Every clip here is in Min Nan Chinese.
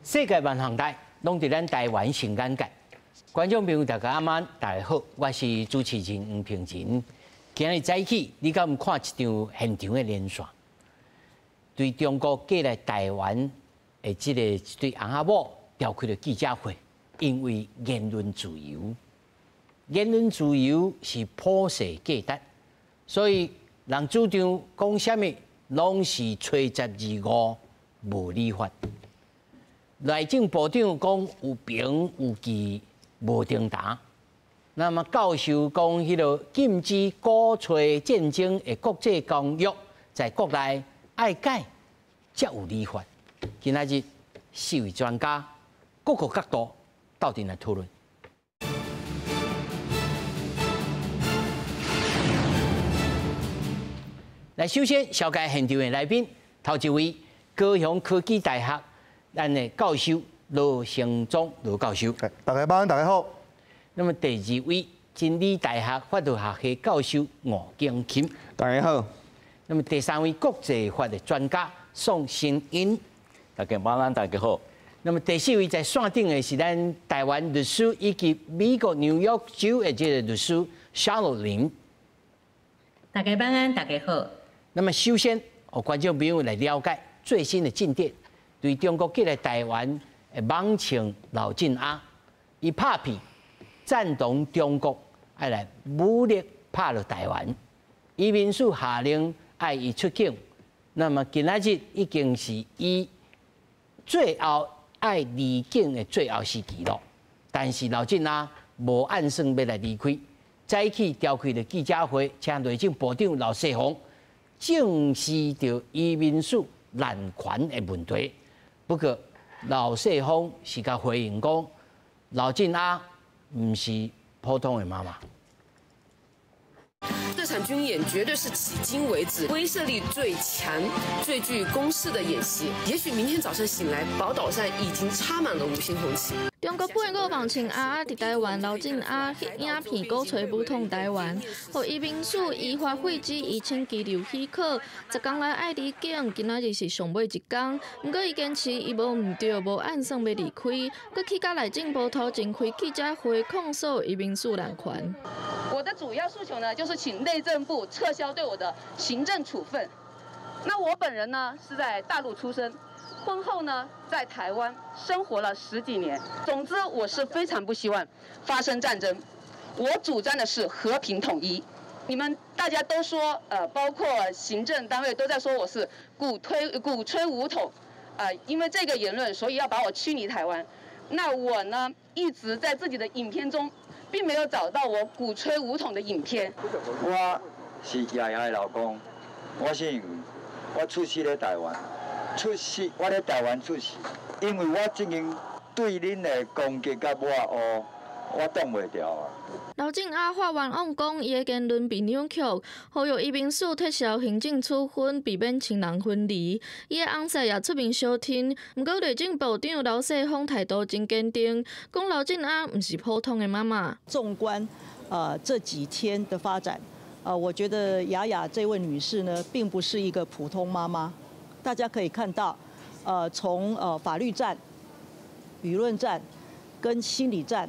世界萬項代，攏佇咱台灣上眼界。觀眾朋友，大家晚安，大家好，我是主持人黃平仁。今日早起，你敢有看一場現場的連線？對中國過來台灣的這个一對翁仔某召開了記者會，因為言論自由，言論自由是普世價值，所以人主張講啥物，攏是揣十二五無理法。內政部長講有憑有據無定答，那麼教授講彼个禁止鼓吹戰爭的國際公約在國內愛改才有理法。今仔日四位專家各個角度鬥陣來討論。來，首先紹介現場的來賓，頭一位高雄科技大學咱的教授羅成忠羅教授，大家晚安，大家好。那麼第二位真理大學法律學系教授吳景欽，大家好。那麼第三位國際法的專家宋新英，大家晚安，大家好。那麼第四位在線頂的是咱台灣律師以及美國紐約州的這个律師夏洛林，大家晚安，大家好。那麼首先，予觀眾朋友來了解最新的進展，對中國過來台灣的網紅劉振亞，伊拍片贊同中國愛來武力拍落台灣，移民署下令愛伊出境。那麼今仔日已經是伊最後愛離境的最後時期咯。但是劉振亞無按算欲來離開，早起召開了記者會，請內政部長劉世宏正視著移民署濫權的問題。不過劉世鋒是共回應講，劉振亞毋是普通的媽媽。這場軍演絕對是迄今為止威懾力最強、最具攻勢的演習。也許明天早上醒來，寶島上已經插滿了五星紅旗。中國配偶網紅阿阿佇台灣劉振亞翕影片鼓吹武統台灣，予移民署依法廢止伊請居留許可，10工來愛離境，今仔日是上尾一工。毋過伊堅持伊無毋對，無按算欲離開，閣去佮內政部頭前開記者會控訴移民署濫權。我的主要訴求呢，就是請內政部撤銷對我的行政處分。那我本人呢，是在大陸出生。婚後呢，在台灣生活了十幾年。總之，我是非常不希望發生戰爭。我主張的是和平統一。你們大家都說，包括行政單位都在說我是鼓吹武統，因為這個言論，所以要把我驅離台灣。那我呢，一直在自己的影片中，並沒有找到我鼓吹武統的影片。我是雅雅的老公，我姓吳，我出世咧台灣。出世，我咧台灣出世，因為我這經對恁的攻擊佮抹黑，我擋袂牢啊。劉振亞發願望講，伊的言論被扭曲，呼籲移民署撤銷行政處分，避免親人分離。伊的翁婿也出面相挺，毋過內政部長劉世鋒態度真堅定，講劉振亞毋是普通的媽媽。縱觀，這幾天的發展，我覺得雅雅這位女士呢，並不是一個普通媽媽。大家可以看到，從法律戰、輿論戰跟心理戰，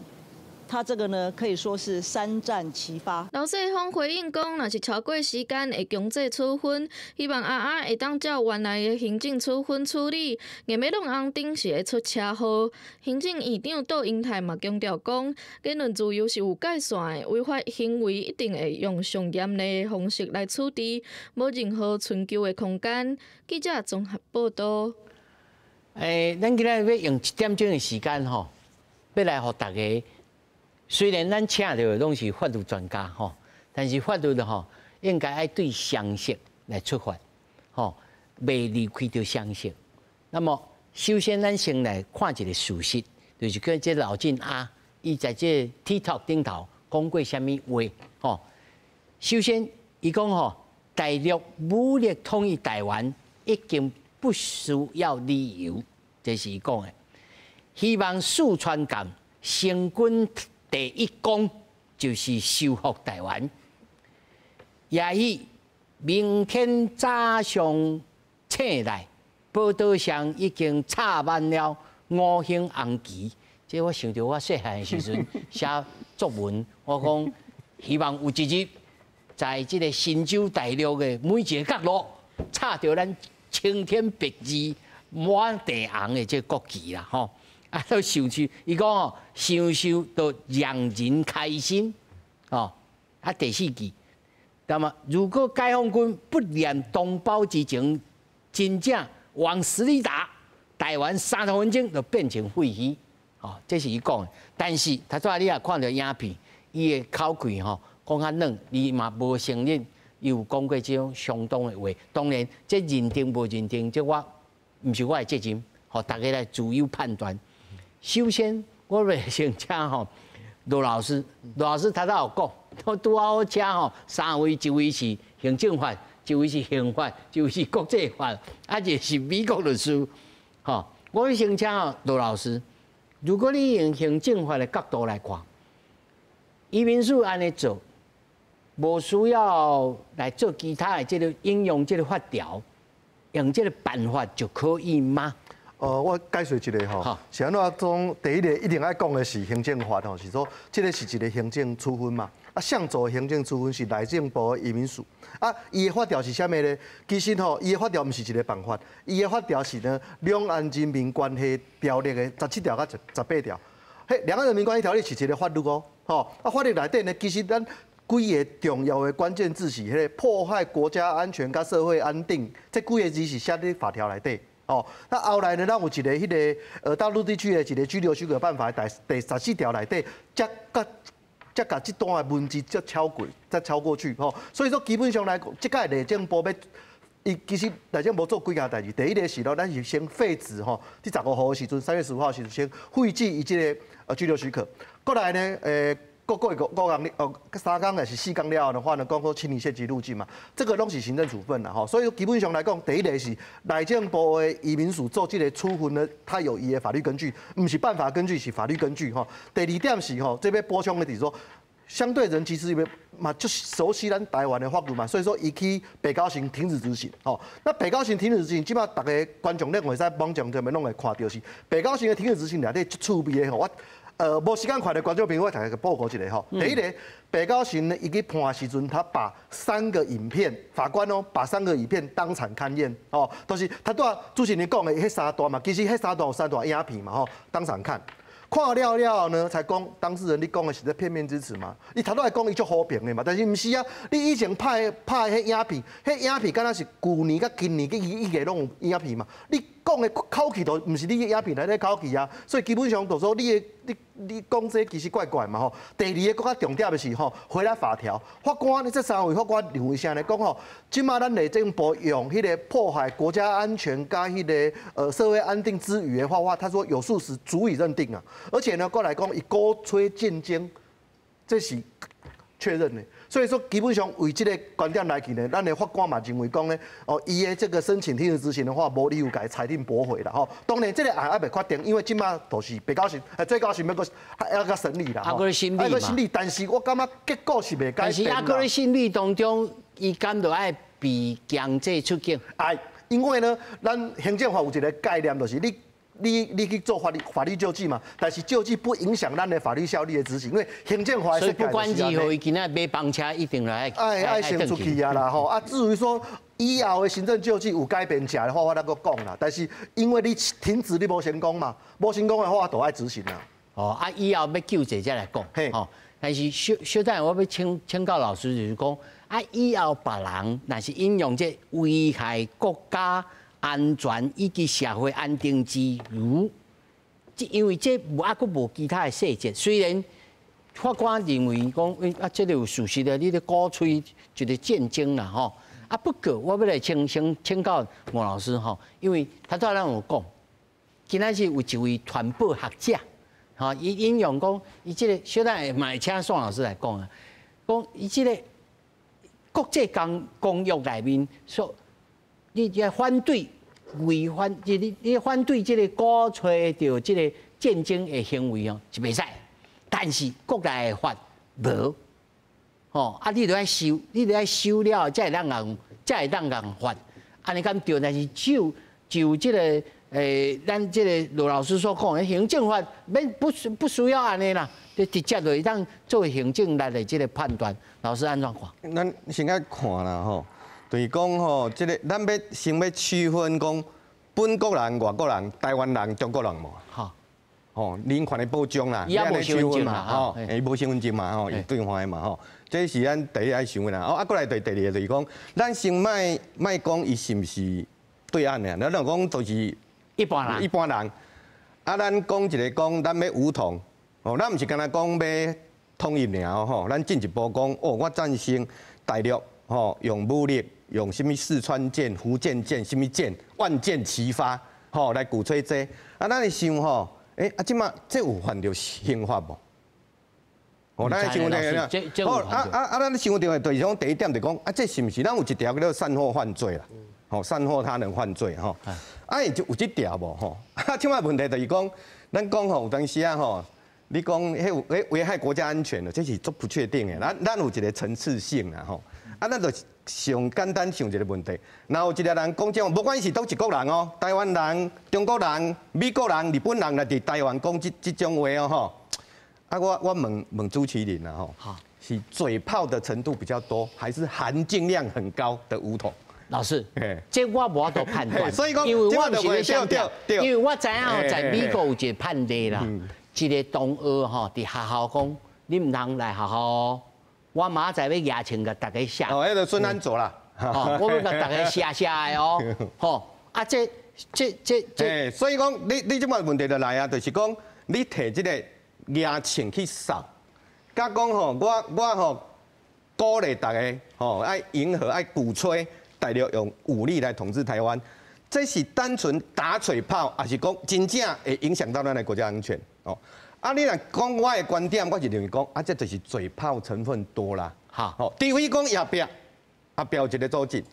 他這個呢可以說是三戰齊發。劉世鋒回應講，若是超過時間會強制處分，希望阿阿會當照原來的行政處分處理，硬欲弄紅燈是會出車禍。行政院長杜英泰嘛強調講，言論自由是有界線的，違法行為一定會用上嚴厲的方式來處置，無任何尋求的空間。記者綜合報道。咱今仔日欲用一點鐘的時間吼，欲來予大家。雖然咱請著的攏是法律專家吼，但是法律的吼應該愛對常識來出發，吼，袂離開著常識。那麼首先咱先來看一个事實，就是講這劉振亞伊在這 TikTok 頂頭講過啥物話吼。首先，伊講吼，大陸武力統一台灣已經不需要理由，這是伊講的。希望四川艦成軍第一功就是收復台灣。也許明天早上醒來，寶島上已經插滿了五星紅旗。這我想著我細漢的時陣寫作文，我講希望有一日在這個神州大陸的每一個角落插著咱青天白日滿地紅的這個國旗啦，吼！啊，都想去，伊講哦，想想都讓人開心，哦。啊，第四句，那麼如果解放軍不念同胞之情，真正往死裡打，台灣30分鐘就變成廢墟，哦，這是伊講的。但是頭拄仔你也看著影片，伊的口氣吼講較軟，伊嘛無承認伊有講過這種相當的話。當然，這認定無認定，這我毋是我的責任，予大家來自由判斷。首先，我欲先請吼羅老師，羅老師頭拄有講，我拄好請吼三位，一位是行政法，一位是刑法，一位是國際法，啊，一個是美國律師，吼。我先請羅老師，如果你用行政法的角度來看，移民署按呢做，無需要來做其他的這個應用這個法條，用這個辦法就可以嗎？我解釋一下吼，是按怎講？第一个一定愛講的是行政法吼，是說這个是一个行政處分嘛。啊，誰做行政處分是內政部的移民署。啊，伊的法條是啥物咧？其實吼，伊的法條毋是一个辦法，伊的法條是呢《兩岸人民關係條例》的17條佮18條。彼《兩岸人民關係條例》是一个法律哦，吼。啊，法律內底呢，其實咱幾个重要的關鍵字是彼个破壞國家安全佮社會安定，這幾个字是寫佇法條內底。哦，那後來呢，咱有一个彼个大陸地區的一个居留許可辦法第14條內底，才共這段的文字才超過，才超過去吼。所以說基本上來講，這屆內政部欲，伊其實內政部做幾件代誌。第一个是咯，咱是先廢止吼，佇十五號的時陣，3月15號時陣先廢止伊這个居留許可。過來呢，過過一個五工哦，3工抑是4工了後的話呢，講說清理限期入境嘛，這個攏是行政處分啦吼。所以基本上來講，第一个是內政部的移民署做這个處分呢，它有伊的法律根據，毋是辦法根據，是法律根據吼。第二點是吼，這欲補充的就是說，相對人其實伊嘛就熟悉咱台灣的法律嘛，所以說伊去被告先停止執行吼。那被告先停止執行，這擺逐个觀眾咧會使網上上面攏會看著是被告先的停止執行內底足趣味的吼。我無時間看的觀眾朋友，我大家報告一下吼。第一个，被告人呢，伊去判的時陣，他把三個影片，法官哦，把三個影片當場勘驗哦，就是他拄仔主持人講的彼三段嘛，其實彼三段有三段影片嘛吼，當場看。看了了後呢，才講當事人你講的是咧片面之詞嘛？伊頭拄仔講伊足和平的嘛，但是毋是啊？你以前拍的彼影片，彼影片敢若是舊年佮今年佮伊個攏有影片嘛？你講的口氣都毋是你的影片內底口氣啊，所以基本上就說你的你講這其實怪怪嘛吼。第二个閣較重點的是吼，回來法條，法官這三位法官認為啥呢？講吼，這擺咱內政部用彼个破壞國家安全佮彼个社會安定之餘的話，他說有事實足以認定啊。而且呢，過來講伊鼓吹戰爭，這是確認的。所以說，基本上為這个觀點來去呢，咱的法官嘛認為講呢，哦，伊的這個申請停止執行的話，無理由共伊裁定駁回啦吼。當然，這个案猶未決定，因為這擺都是被告審，最高審欲閣還閣審理啦。還閣咧審理嘛。審理，但是我感覺結果是袂改變。但是猶閣咧審理當中，伊敢著愛被強制出境？愛，因為呢，咱行政法有一个概念，就是你去做法律救濟嘛，但是救濟不影響咱的法律效力的執行，因為行政法。所以不管如何，伊今仔買房車一定來愛先出去啊啦吼！啊，至於說以後的行政救濟有改變者的話，我再閣講啦。但是因為你停止你無成功嘛，無成功的話就愛執行啦。哦，啊，以後欲救濟才來講。嘿，哦，但是小小等我欲請教老師，就是講啊，以後別人若是引用這危害國家安全以及社會安定之餘，這因為這無猶閣無其他的細節。雖然法官認為講，啊，這个有事實的，你咧鼓吹一個戰爭啦，吼。啊，不過我欲來請請教吳老師吼，因為頭拄仔咱有講，今仔日有一位傳播學者，吼，伊引用講，伊這个小等嘛會請宋老師來講啊，講伊這个國際公約內面說，你這反對違反，你反對這个鼓吹著這個戰爭的行為哦，是袂使。但是國內的法無，吼啊，你著愛修，你著愛修了，才會當共，才會當共罰。按呢敢對？但是就這个咱這个羅老師所講的行政法免不需要按呢啦，就直接就會當做行政力的這个判斷。老師按怎看？咱先愛看啦吼，就是講吼，這个咱欲先欲區分講本國人、外國人、台灣人、中國人無？吼，人權的保障啦，伊也無身份證嘛，吼，伊無身份證嘛，吼，伊對岸的嘛，吼，這是咱第一愛想的啦。哦，啊，過來第二個就是講，咱先莫莫講伊是毋是對岸的，咱若講就是一般人，一般人。啊，咱講一个講，咱欲武統，哦，咱毋是干焦講欲統一爾吼，咱進一步講，哦，我贊成大陸吼用武力，用啥物四川艦、福建艦、啥物艦，萬箭齊發，吼來鼓吹這。啊，咱會想吼。啊，這馬這有犯著刑法無？哦，咱想著，好，咱想著的就是講第一點就講，啊，這是毋是咱有一條叫做煽惑犯罪啦？吼，煽惑他人犯罪吼。啊，伊就有這條無吼？啊，這馬問題就是講，咱講吼有當時啊吼，你講彼有彼危害國家安全的，這是足不確定的。咱有一个層次性啦吼。啊，咱就上簡單想一个問題，若有一个人講這種，無管是佗一國人哦，台灣人、中國人、美國人、日本人來佇台灣講這種話哦吼。啊，我問問主持人啦吼，是嘴炮的程度比較多，還是含金量很高的武統？老師，這我無法度判斷，所以講，因為我毋是咧想，因為我知影哦，在美國有一個判例啦，一个同學吼佇學校講，你毋通來學校哦。我明仔載欲舉槍共大家嚇。哦，彼个孫安佐啦。哦，我欲共大家嚇嚇的哦。吼，啊，這這這這。所以講，你這擺問題就來啊，就是講，你提這个舉槍去掃，佮講吼，我吼鼓勵大家吼愛迎合、愛鼓吹大陸用武力來統治台灣，這是單純打嘴炮，抑是講真正會影響到咱的國家安全？哦。啊！你若講我的觀點，我是認為講啊，這就是嘴炮成分多啦。好，除非講後壁，後壁有一个組織，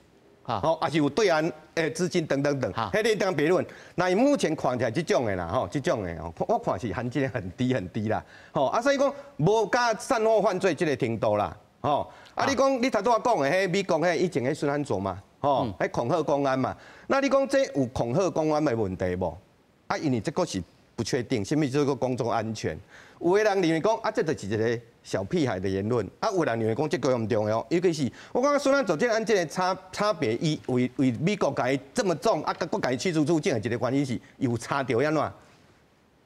吼，抑是有對岸的資金等等等，彼個當別論。那伊目前看起來這種的啦，吼，這種的吼，我看是含金量很低很低啦。吼，啊，所以講無佮煽惑犯罪這个程度啦。吼，啊，你講你頭拄仔講的彼美國彼以前彼孫安佐嘛，吼，彼恐嚇公安嘛。那你講這有恐嚇公安的問題無？啊，因為這個是不確定，啥物叫做公眾安全？有的人認為講啊，這就是一个小屁孩的言論；啊，有的人認為講這個嚴重的哦。尤其是我感覺孫安佐這案件的差別，伊為為美國共伊這麼重，啊，閣共伊驅逐出境的一个原因是，伊有查著按怎？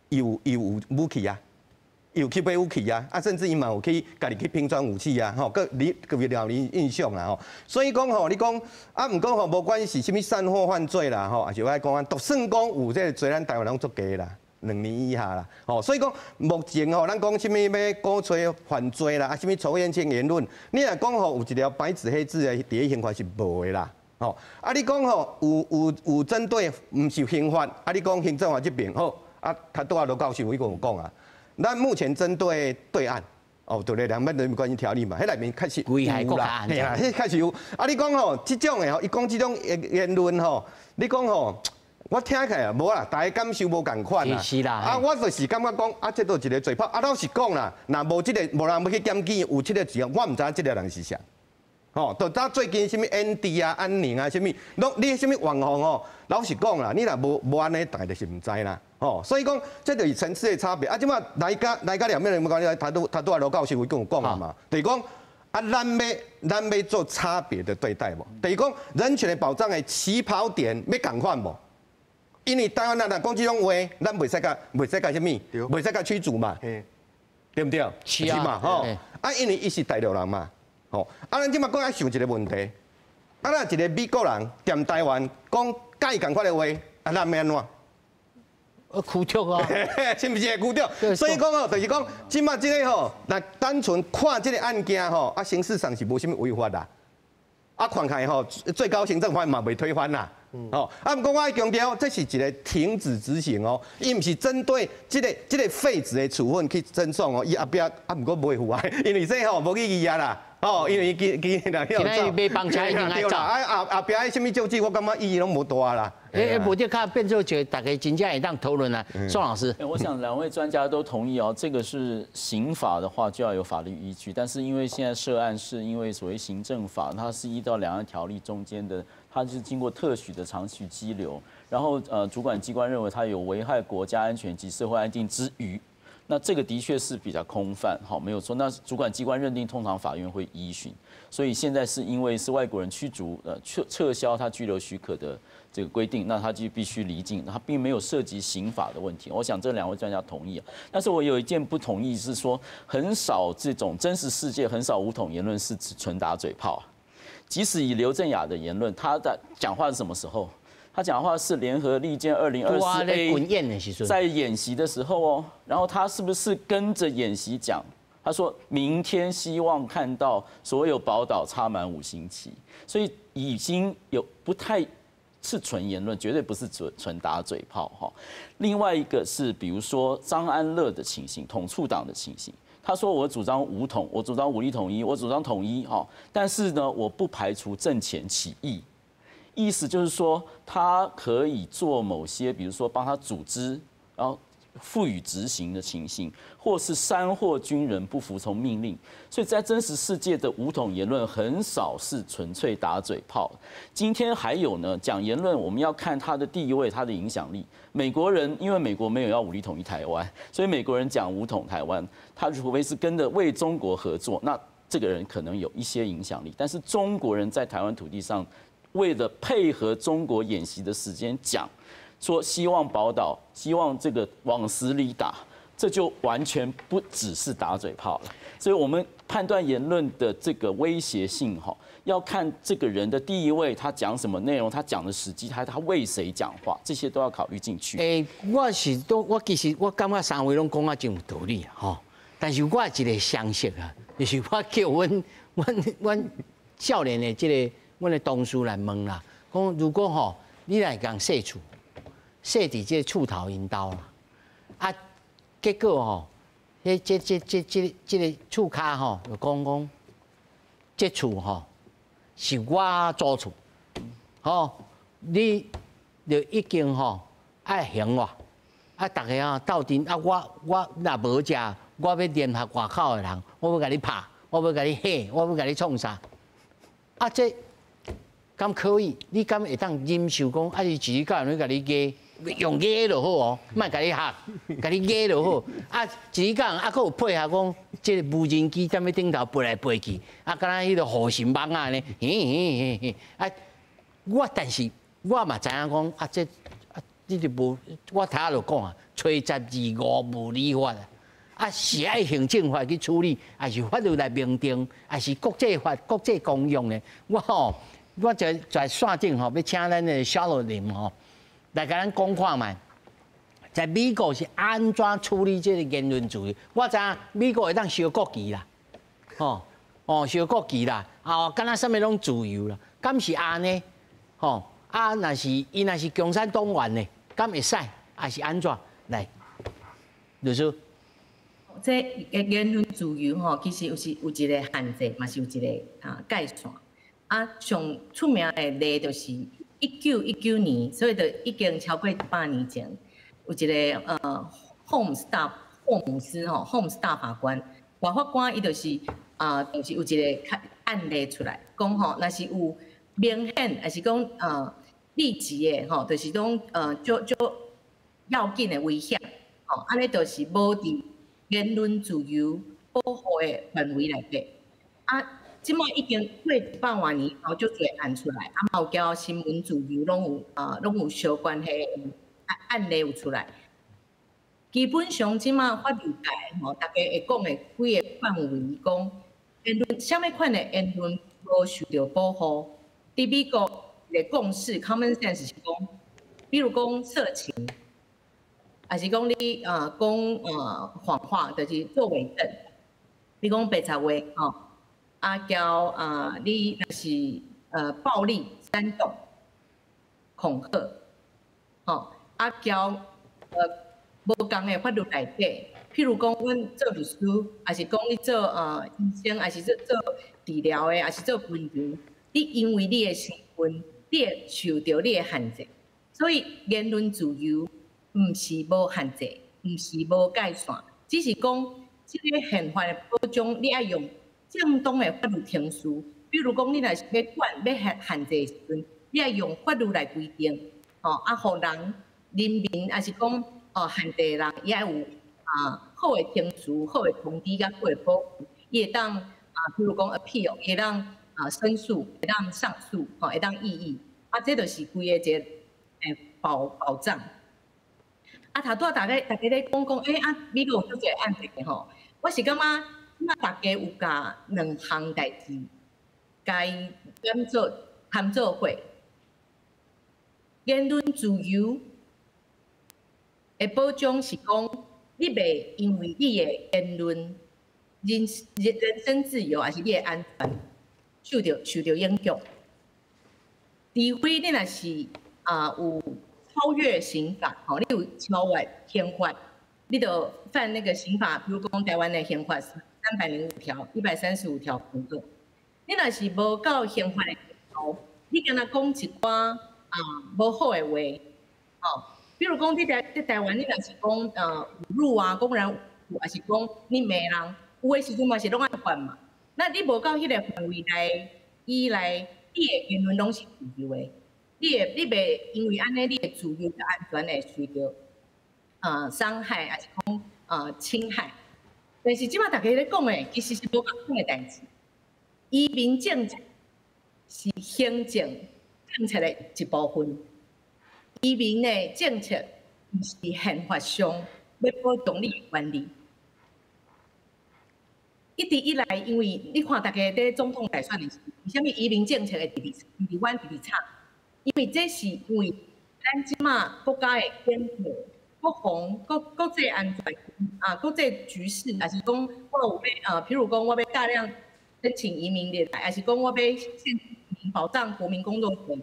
伊有武器啊，伊有去買武器啊，啊，甚至伊嘛有去家己去拼裝武器啊，吼，閣你閣有留印象啦吼。所以講吼，你講啊，毋過吼，無管是啥物煽惑犯罪啦，吼，抑是我講啊，就算講有這个罪，咱台灣攏足低啦。2年以下啦，吼，所以講目前吼，咱講啥物欲鼓吹犯罪啦，啊，啥物仇恨性言論，你若講吼有一條白紙黑字的佇咧刑法是無的啦，吼，啊，你講吼有針對毋是刑法，啊，你講行政法這邊好，啊，頭拄仔羅教授伊個有講啊，咱目前針對對岸，哦，對咧，兩岸人民關係條例嘛，彼內面確實有啦，嘿啊，彼確實有。啊，你講吼，這種的吼，伊講這種言論吼，你講吼。我聽起來無啦，大家感受無仝款啦。是啦。啊，我就是感覺講，啊，這都一个嘴炮。啊，老實講啦，若無這个，無人欲去檢舉，有這个字，我毋知影這个人是誰。吼，就當最近啥物安迪啊、安寧啊，啥物，攏你啥物網紅吼，老實講啦，你若無按呢，大家就是毋知啦。吼，所以講，這就是層次的差別。啊，這馬來佮兩面人無關係，他拄仔羅教授伊有講啊嘛，就是講啊，咱欲做差別的對待無？就是講人權的保障的起跑點欲仝款無？因為台灣人若講這種話，咱袂使共啥物，袂使共驅逐嘛，對毋對？是啊嘛，吼。啊，因為伊是大陸人嘛，吼。啊，咱這馬閣愛想一个問題，啊，若一个美國人踮台灣講佮伊仝款的話，啊，咱欲按怎？驅逐啊，是毋是會驅逐？所以講吼，就是講，這馬這个吼，若單純看這个案件吼，啊，刑事上是無啥物違法啦。啊，看起來吼，最高行政法院嘛袂推翻啦。哦，啊，毋過我愛強調，這是一个停止執行哦，伊毋是針對這个廢止的處分去偵訴哦，伊後壁啊，毋過袂符啊，因為這吼無意義啊啦，哦，因為伊今今日今日買房車一定愛走。啊後後壁彼啥物借據，我感覺意義攏無大啦。欸，無這較變做一個大家真正會當討論啊，宋老師。我想兩位專家都同意哦，這個是刑法的話就要有法律依據，但是因為現在涉案是因為所謂行政法，它是依照兩岸條例中間的，它是經過特許的長期羈留，然後主管機關認為它有危害國家安全及社會安定之虞，那這個的確是比較空泛，好，沒有錯。那主管機關認定，通常法院會依循，所以現在是因為是外國人驅逐，撤銷他居留許可的這個規定，那他就必須離境，他並沒有涉及刑法的問題。我想這兩位專家同意啊，但是我有一件不同意是說，很少這種真實世界很少武統言論是純打嘴炮。即使以劉振亞的言論，他的講話是什麼時候？他講話是聯合利劍2024 A 在演習的時候哦，然後他是不是跟着演習講？他說明天希望看到所有寶島插滿五星旗，所以已經有不太是純言論，絕對不是純純打嘴炮哈。另外一個是，比如說張安樂的情形，統促黨的情形，他說我主張武統，我主張武力統一，我主張統一哈，但是呢，我不排除陣前起義，意思就是說他可以做某些，比如說幫他組織，然後賦予執行的情形，或是煽惑軍人不服從命令，所以在真實世界的武統言論很少是純粹打嘴炮。今天還有呢，講言論我們要看他的地位、他的影響力。美國人因為美國沒有要武力統一台灣，所以美國人講武統台灣，他除非是跟着為中國合作，那這個人可能有一些影響力。但是中國人在台灣土地上，為了配合中國演習的時間講，說希望寶島，希望這個往死裡打，這就完全不只是打嘴炮了。所以，我們判斷言論的這個威脅性，哈，要看這個人的地位，他講什麼內容，他講的時機，他為誰講話，這些都要考慮進去。欸，我是都，我其實我感覺三位攏講啊真有道理吼，但是我有一個常識啊，就是我叫阮少年的這個阮的同事來問啦，講如果吼你來共踅厝，踅佇這個厝頭𪜶兜啦，啊，結果吼，彼這個厝跤吼，就講講，這厝吼是我租厝，吼，你就已經吼愛還我，啊，逐家啊鬥陣啊，我若無食，我欲聯合外口的人，我欲共你拍，我欲共你嚇，我欲共你創啥？啊，這敢可以？你敢會當忍受講啊？伊一日到晚共你壓？用壓就好哦，莫共你嚇，共你壓就好。啊，一日到晚啊，閣有配合講，這個無人機踮咧頂頭飛來飛去，啊，敢若彼個護神網仔呢，嘿嘿嘿嘿。啊，我但是我嘛知影講，啊，這啊，你就無，我頭仔就講啊，揣12五無理法啊，啊是愛行政法去處理，還是法律來明定，還是國際法、國際公約呢？我吼，我就在線頂吼，欲請咱的蕭若琳吼，來共咱講看覓，在美國是按怎處理這個言論自由？我知影美國會當燒國旗啦，吼哦燒國旗啦，啊，敢若啥物攏自由啦，敢是按呢？吼啊，若是伊若是共產黨員呢，敢會使？還是按怎？來，律師。這言論自由吼，其實有是有一個限制，嘛是有一個啊界線。啊，上出名的例就是1919年，所以就已經超過100年前，有一個霍姆斯吼，霍姆斯大法官，大法官伊就是啊，就是有一個案例出來，講吼，若是有明顯，還是講立即的吼，就是講足足要緊的危險，吼，按呢就是無佇言論自由保護的範圍內底。啊，這擺已經過100外年後，足濟案出來，啊，嘛有交新聞自由攏有啊，攏有相關係的案例有出來。基本上這擺法律界吼，大家會講的幾个範圍，講言論，啥物款的言論無受著保護？佇美國的共識 common sense 是講，比如講色情，還是講你啊講謊話，就是做偽證，你講白賊話吼，啊交啊你若是暴力煽動、恐嚇，吼啊交無仝的法律內底，譬如講，阮做律師，抑是講你做醫生，抑是做治療的，抑是做軍人，你因為你的身份，你會受著你的限制。所以言論自由毋是無限制，毋是無界線，只是講這个憲法的保障，你愛用正當的法律程序。比如講，你若是欲管欲限制的時陣，你愛用法律來規定，吼啊，予人人民，抑是講哦限制的人，伊愛有好的程序、好的通知佮好的保護，伊會當啊，比如講 appeal，會當申訴，會當上訴，吼，會當異議，啊，這就是規個一个保障。啊，頭拄仔大家咧講講，欸啊，美國有足濟案例吼，我是感覺，這馬大家有共兩項代誌，共伊含做伙，言論自由的保障是講，你袂因為你的言論、人身自由，抑是你的安全受著影響。除非你若是有超越刑法，吼，你有超越刑法，你就犯那個刑法，比如講台灣的刑法305條、135條等等。你若是無到刑法的程度，你敢若講一寡無好的話，吼，比如講佇台灣，你若是講侮辱啊，公然侮辱，抑是講你罵人，有的時陣嘛是攏愛犯嘛。那你無到彼個範圍內以內，你的言論攏是自由的，你袂因為按呢，你的自由佮安全會受著傷害，抑是講侵害。但是這馬大家咧講的，其實是無仝款的代誌。移民政策是行政政策的一部分，移民的政策毋是憲法上欲保障你的權利。一直以來，因為你看大家佇總統大選的時，為啥物移民政策會直直直直阮直直吵？因為這是因為咱這馬國家的經濟、國防、國際安全啊、國際局勢，抑是講我有欲，譬如講我欲大量申請移民入來，抑是講我欲限制移民保障國民工作權，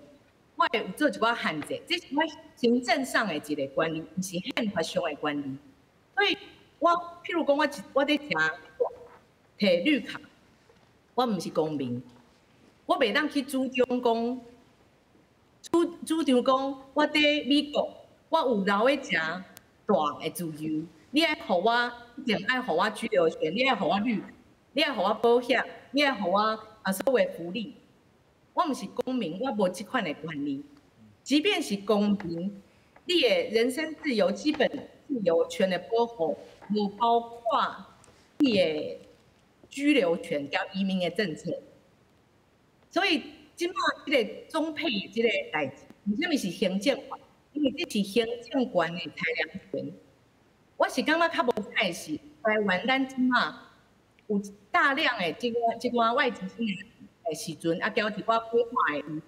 我會有做一寡限制，這是我行政上的一个權利，毋是憲法上的權利。所以我譬如講，我佇遮提綠卡，我毋是公民，我袂當去主張講，主張講，我佇美國，我有留佇遮蹛的自由，你愛予我，一定愛予我居留權，你愛予我綠卡，你愛予我保險，你愛予我所有福利。我毋是公民，我無這款的權利。即便是公民，你的人身自由、基本自由權的保護，無包括你的居留權佮移民的政策。所以，這馬這个中配這个代誌，為啥物是行政權？因為這是行政權的裁量權。我是感覺較無彩是，台灣咱這馬有大量的這個外籍新人的時陣，啊，交一寡規劃的。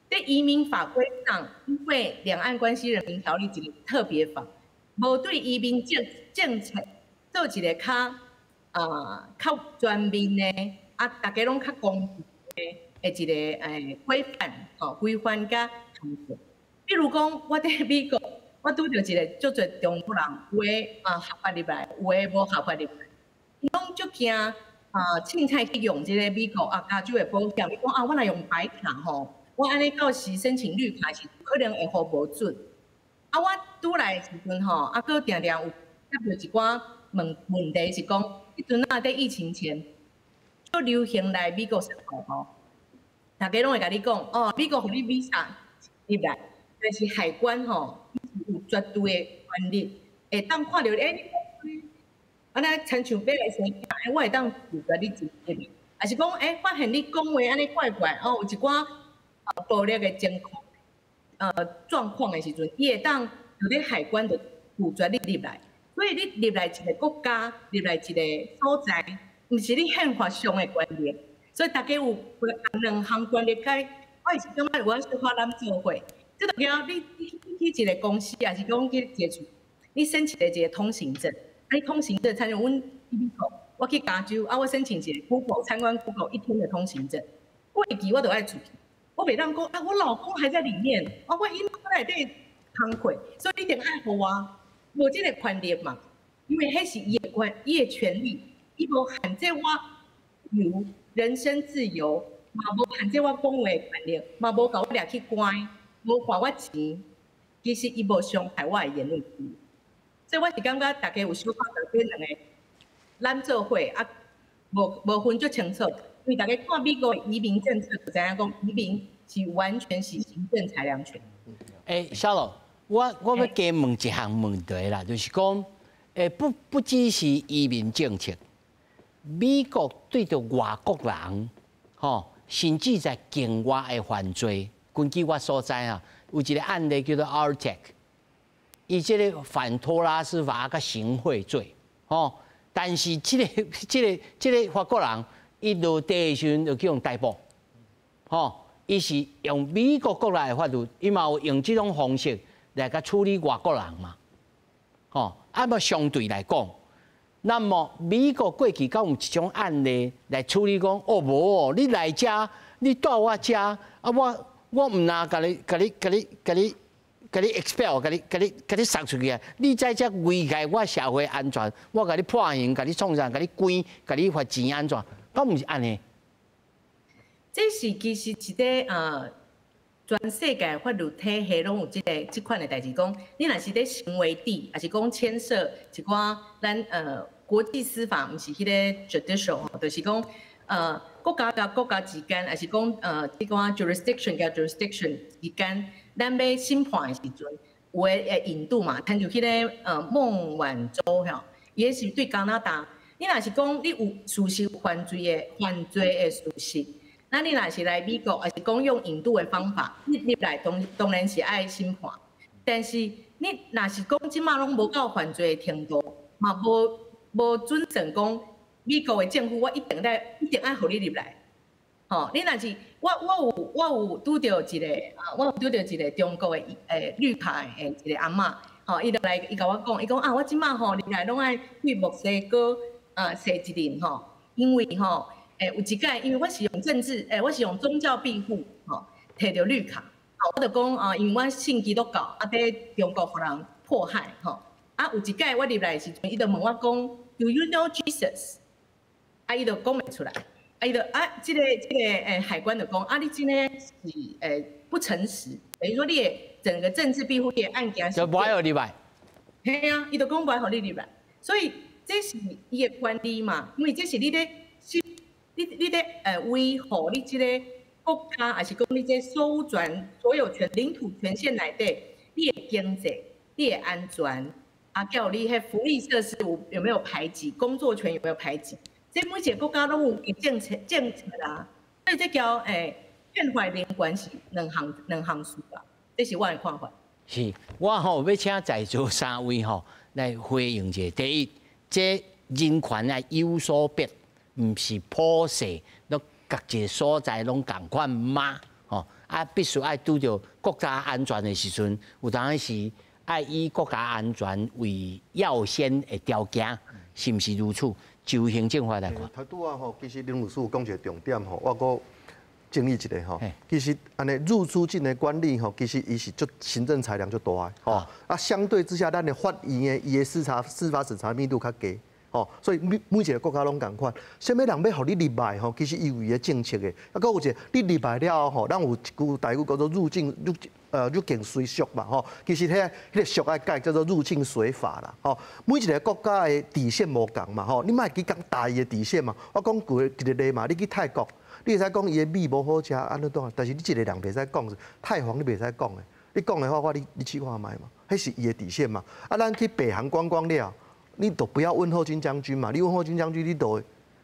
佇移民法規上，因為《兩岸關係人民條例》一個特別法，無對移民政策做一个較全面的，啊，大家攏較公平的一个規範，吼，規範佮限制。比如講，我佇美國，我拄著一个足濟中國人，有的合法入來，有的無合法入來，伊攏足驚凊彩去用這个美國加州的保險，伊講啊，我若用白卡吼，我按呢到時申請綠卡時，可能會予無准。啊，我拄來的時陣吼，啊，閣定定有接著一寡問題是講，彼陣啊佇疫情前，足流行來美國生活吼，大家攏會共你講，哦，美國予你 visa 入來，但是海關吼有絕對的權力，會當看著你，欸，按呢親像欲來生囝，欸，我會當拒絕你進入，抑是講，欸，發現你講話按呢怪怪，哦，有一寡暴力的情況，狀況的時陣，伊會當佇咧海關就拒絕你入來。所以你入來一个國家，入來一个所在，毋是你憲法上的權利。所以大家有兩項權利該，我是感覺有小可攬做伙。這就叫你去一个公司，抑是講去一个厝，你申請一个通行證，啊，你通行證，親像阮去美國，我去加州，啊，我申請一个 Google 參觀 Google 一天的通行證，過期我就愛出去，我袂當講啊，我老公還在裡面，啊，我𪜶內底工課，所以你一定愛予我，無這个權利嘛。因為彼是伊的權，伊的權利，伊無限制我有人身自由，嘛無限制我講話的權利，嘛無共我掠去關，無罰我錢，其實伊無傷害我的言論自由。所以我是感覺大家有小可對這兩个攬做伙啊，無分足清楚，因為大家看美國的移民政策就知影講，移民是完全是行政裁量權。小羅，我欲加問一項問題啦，就是講，不只是移民政策，美國對著外國人，吼，甚至在境外的犯罪，根據我所知啊，有一個案例叫做 ARTEC，伊這個反托拉斯法佮行賄罪，吼，但是這個法國人，伊落地的時陣就去予逮捕，吼，伊是用美國國內的法律，伊嘛有用這種方式來共處理外國人嘛，吼，啊，麼相對來講，那麼美國過去敢有一種案例來處理講，哦無哦，你來遮，你蹛我遮，啊我毋若共你、共你、共你、共你、共你 expel，共你、共你、共你殺出去啊！你在遮危害我社會安全，我共你判刑，共你創啥，共你關，共你罰錢按怎？敢毋是按呢？這是其實一個全世界法律體系攏有這個這款的代誌，講你若是佇行為地，抑是講牽涉一寡咱國際司法，毋是彼個 judicial 吼，就是講國家佮國家之間，抑是講這寡 jurisdiction 佮 jurisdiction 之間，咱欲審判的時陣，有的會引渡嘛，親像彼個孟晚舟吼，伊彼是對加拿大，你若是講你有事實犯罪的事實。那你若是來美國，抑是講用引渡的方法，你入來當然是愛審判。但是你若是講這馬攏無到犯罪的程度，嘛無準算講美國的政府，我一定愛予你入來。吼，你若是我有拄著一個中國的綠卡的一個阿嬤，吼，伊就來伊共我講，伊講啊，我這馬吼入來攏愛去墨西哥啊踅一輪吼，因為吼。有一擺，因為我是用政治，我是用宗教庇護，吼，提著綠卡，我就講啊，因為我信基督教，啊，佇中國予人迫害，吼，啊，有一擺我入來的時陣，伊就問我講，Do you know Jesus？啊，伊就講袂出來，啊，伊就啊，這個海關就講，啊，你這个是不誠實，等於說你的整個政治庇護的案件是就無愛予入來，嘿啊，伊就講無愛予你入來，所以這是伊的權利嘛，因為這是你咧。你咧維護你這个國家，抑是講你這所有權、領土權限內底，你的經濟、你的安全，啊，佮有你彼福利設施有沒有排擠，工作權有沒有排擠？這每一个國家攏有政策啦，所以這叫憲法人權是兩項事啊，這是我的看法。是，我吼欲請在座三位吼來回應一下。第一，這人權啊有所別。毋是普世，攏各一个所在攏仝款嗎？吼啊，必須愛拄著國家安全的時陣，有當時愛以國家安全為要先的條件，是毋是如此？就行政法來看。頭拄仔吼，其實林律師有講一個重點吼，我閣整理一下吼。其實按呢入出境的管理吼，其實伊是足行政裁量足大的吼。啊，相對之下，咱的法院的伊的司法審查密度較低。吼，所以每一个國家攏仝款。啥物人欲予你入來吼，其實伊有伊的政策的。啊，閣有一個，你入來了後吼，咱有一句台語叫做入境隨俗嘛吼。其實彼個俗愛改叫做入境隨法啦吼。每一个國家的底線無仝嘛吼，你莫去講台伊的底線嘛。我講舉一個例嘛，你去泰國，你會使講伊的米無好食，按怎怎，但是你一個人袂使講，泰皇你袂使講的。你講的話，我你試看覓嘛，彼是伊的底線嘛。啊，咱去北韓觀光了。你都不要問候金將軍嘛，你問候金將軍，你都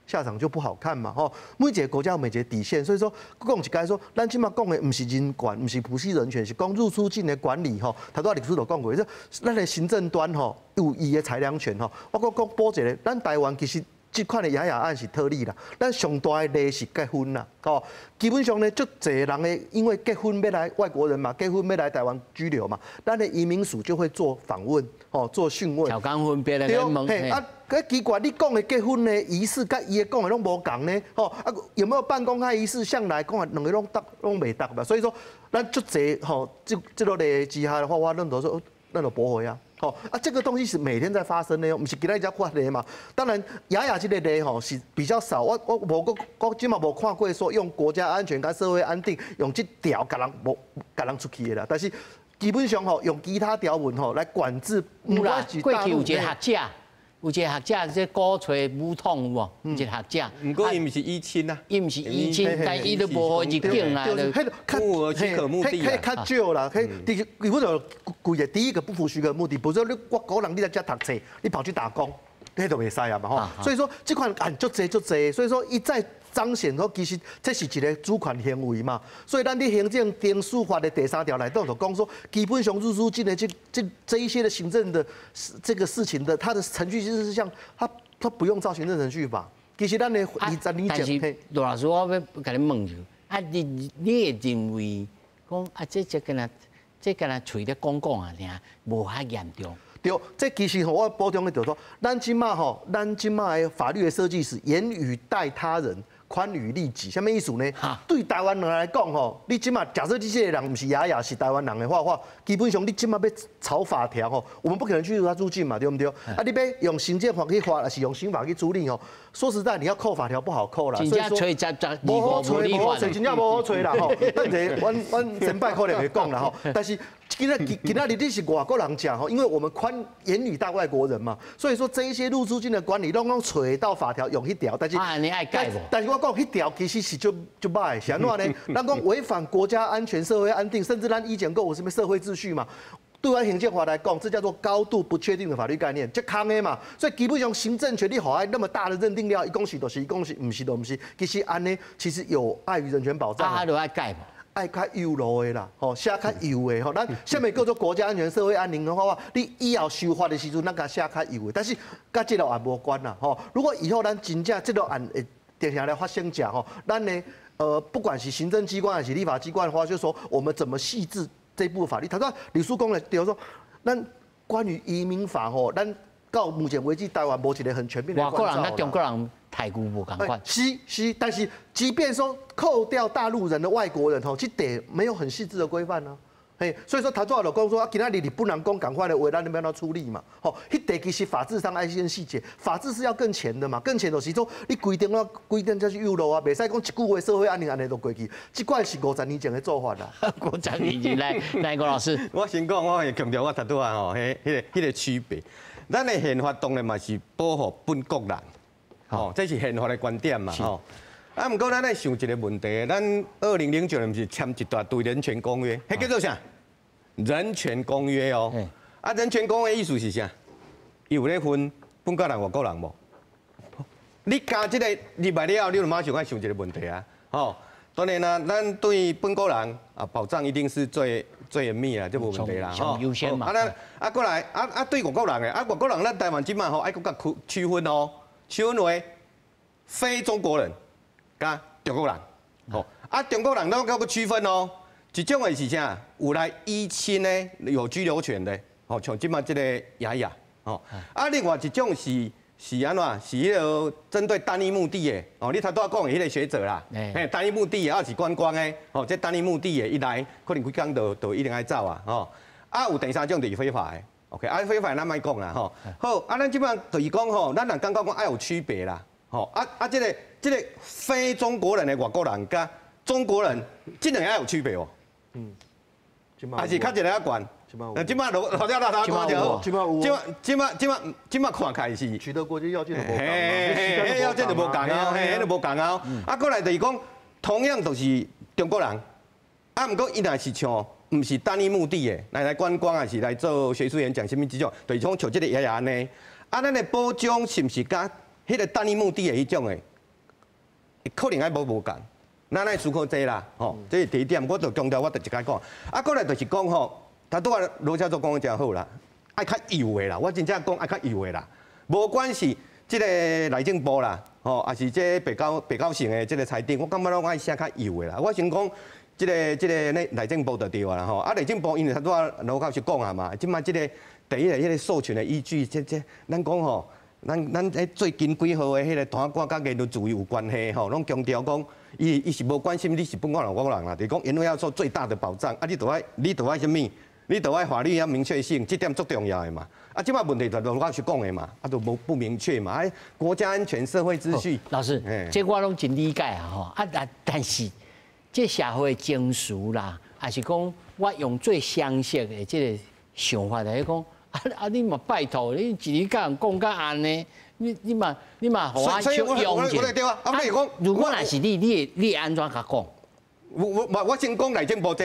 下場就不好看嘛，吼。每一个國家有每一个底線，所以說講一解說，咱這馬講的毋是人權，毋是普世人權，是講入出境的管理吼。頭拄仔律師就講過，說咱的行政端吼有伊的裁量權吼。我閣講補一个，咱台灣其實這款的雅雅案是特例啦，咱上大的例是結婚啦，吼。基本上呢，足濟人的因為結婚欲來外國人嘛，結婚欲來台灣居留嘛，咱的移民署就會做訪問，吼，做詢問。條件分別來問。嘿，啊，奇怪，你講的結婚的儀式，佮伊的講的攏無仝呢，吼，啊，有沒有辦公開儀式？向來講兩个攏答攏袂答嘛，所以說，咱足濟吼，這個例之下的話，我咱就說，咱就駁回啊。吼啊，這個東西是每天在發生的，毋是今仔日才發的嘛。當然，雅雅這個例吼是比較少，我無閣閣這馬無看過說用國家安全佮社會安定用這條共人無共人出去的啦。但是基本上吼用其他條文吼來管制。有啦，過去有一個學者，有一個學者這鼓吹武統有無？有一個學者。毋過伊毋是依親啊，伊毋是依親，但伊都無予入境啦。符合許可目的啊，較少啦。彼第基本上規個第一個不符許可目的，不是說你外國人你來遮讀冊，你跑去打工，彼就袂使啊嘛吼。所以說這款案足濟足濟，所以說一再彰顯說其實這是一個主權行為嘛。所以咱佇行政程序法的第三條內底就講說，基本上入出境的這一些的行政的這個事情的，它的程序就是像他不用照行政程序法。其實咱的20年前，但是羅老師，我欲共你問一下，啊，你會認為講啊，這敢若這敢若喙咧講講啊，爾無遐嚴重。對，這其實吼，我補充的就是說，咱這馬吼，咱這馬的法律的設計是嚴以待他人，寬以律己，啥物意思呢？對台灣人來講吼，你這馬假設這個人毋是雅雅是台灣人的話，話基本上你這馬欲草法條吼，我們不可能驅逐他入境嘛，對毋對？啊，你欲用行政法去罰，還是用刑法去處理吼？說實在，你要扣法條不好扣啦。真正揣無好揣，無好揣，真正無好揣啦吼。等下，阮前擺可能會講啦吼，但是。今仔日你是外國人講吼，因為我們寬嚴以待外國人嘛，所以說這一些入出境的管理，攏攏揣到法條用彼條，但是啊，你愛改無？但是我講彼條其實是足足歹的，是按怎呢？咱講違反國家安全、社會安定，甚至咱以前閣有啥物社會秩序嘛？對阮行政法來講，這叫做高度不確定的法律概念，這空的嘛。所以基本上行政權你予伊那麼大的認定了，伊講是就是，伊講是毋是就毋是。其實按呢，其實有礙於人權保障。啊，就愛改無？愛較幼路的啦，吼寫較幼的吼，咱啥物叫做國家安全、社會安寧的話，你以後修法的時陣，咱共寫較幼的。但是佮這個案無關啦，吼。如果以後咱真正這個案會定定來發生者吼，咱呢，不管是行政機關還是立法機關的話，就是說我們怎麼細緻這部法律。他說呂叔講的，比如說，咱關於移民法吼，咱到目前為止台灣無一個很全面的。外國人佮中國人待遇無仝款。是是，但是即便說扣掉大陸人的外國人吼，這塊沒有很細緻的規範呢。嘿，所以說頭拄仔就講說，啊，今仔日日本人講仝款的話，咱欲按怎處理嘛？吼，彼塊其實法制上愛先細節，法制是要更前的嘛，更前就是說，你規定啊，規定才是幼路啊，袂使講一句話社會安寧按呢就過去，這款是50年前的做法啦。50年前來，來郭老師，我先講，我會強調我頭拄仔吼，彼個區別，咱的憲法當然嘛是保護本國人，吼，這是憲法的觀點嘛，吼。啊，毋過咱愛想一個問題，咱2009年毋是簽一大堆人權公約，彼叫做啥？人權公約哦。啊，人權公約意思是啥？伊有咧分本國人、外國人無？你加這個入來了後，你就馬上愛想一個問題啊！吼，當然啦，咱對本國人啊保障一定是最最嚴密啦，這無問題啦，吼。優先嘛。啊，咱啊過來啊啊對外國人的啊外國人，咱台灣這馬吼愛閣共區區分哦，區分為非中國人佮中國人，吼啊中國人咱閣閣區分哦，一種的是啥？有來依親的，有居留權的，吼，像這馬這個雅雅，吼啊另外一種是按怎？是彼個針對單一目的的，哦，你頭拄仔講的彼個學者啦，嘿，單一目的的，抑是觀光的，吼，這單一目的的，伊來可能幾工就一定愛走啊，吼。啊，有第三種就是非法的，OK，啊，非法咱莫講啦，吼。好，啊，咱這擺就是講吼，咱若感覺講愛有區別啦，吼，啊啊，這個非中國人的外國人佮中國人，這兩个愛有區別無？嗯，還是較一個較懸？這擺落落了老頭看就好。這擺這擺這擺這擺這擺看起來是取得國籍要件就無仝。嘿，彼要件就無仝啊，嘿，彼就無仝啊。啊，過來就是講，同樣都是中國人，啊，毋過伊若是像毋是單一目的的，來觀光，還是來做學術演講，啥物這種，就是講像這個爺爺按呢。啊，咱的保障是毋是佮彼個單一目的的彼種的，可能愛無仝。咱愛思考這啦，吼，這是第一點，我就強調，我就一擺講。啊，過來就是講吼。頭拄仔羅教授講得誠好啦，愛較幼的啦，我真正講愛較幼的啦，無管是這個內政部啦，吼，抑是這白狗城的這個裁定，我感覺攏愛寫較幼的啦。我先講這個內政部就對啊啦，吼，啊內政部因為頭拄仔羅教授講啊嘛，這擺這個第一個彼個授權的依據，這咱講吼，咱彼最近幾號的彼個單掛佮言論自由有關係吼，攏強調講，伊是無關心你是本國人、外國人啦，就是講言論要受最大的保障，啊，你著愛啥物？你著愛法律要明確性，這點足重要的嘛。啊，這擺問題就羅教授講的嘛，啊，都無不明確嘛。啊，國家安全、社會秩序，老師，這我攏真理解啊，吼。啊，但是這社會情緒啦，還是講我用最相似的這個想法來講，啊，你嘛拜託，你一日共人講甲按呢，你嘛，予我笑用者。對啊，啊，比如講，如果若是你，你會按怎共講？我先講內政部這，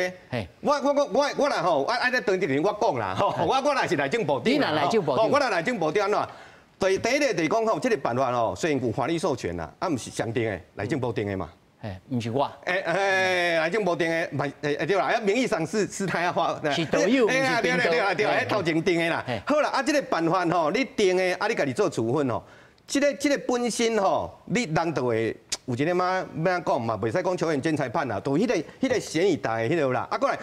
我若吼，愛咧當一人我講啦，吼，我若是內政部長，你若內政部長，我若內政部長按怎？第一个就是講吼，這個辦法吼，雖然有法律授權啦，啊，毋是誰定的，內政部定的嘛。嘿，毋是我。內政部定的，嘛，對啦，啊，名義上是他要發，是導遊，毋是對對對對，彼頭前定的啦。好啦，啊，這個辦法吼，你定的，啊，你家己做處分吼，這個本身吼，你人就會。有一點仔欲按怎講嘛，袂使講球員兼裁判啦，就彼個嫌疑大的彼個啦。啊，過來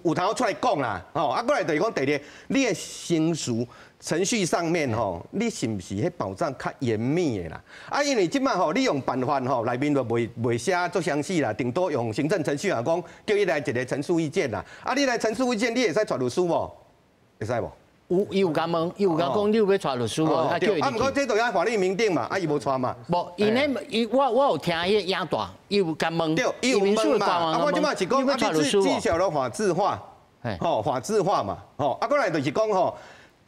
有通出來講啦，吼。啊，過來就是講第二，你的程序程序上面吼，你是毋是彼保障較嚴密的啦？啊，因為這擺吼，你用辦法吼，內面就袂寫足詳細啦，頂多用行政程序啊，講叫伊來一個陳述意見啦。啊，你來陳述意見，你會使帶律師無？會使無？有，伊有共問，伊有共講，你有欲帶律師無？啊，啊，毋過這都愛法律明定嘛，啊，伊無帶嘛。無，伊咧，伊我有聽彼個影帶，伊有共問。對，伊有問嘛。啊，我這擺是講，啊，你至少都法制化，吼，法制化嘛，吼。啊，過來就是講吼，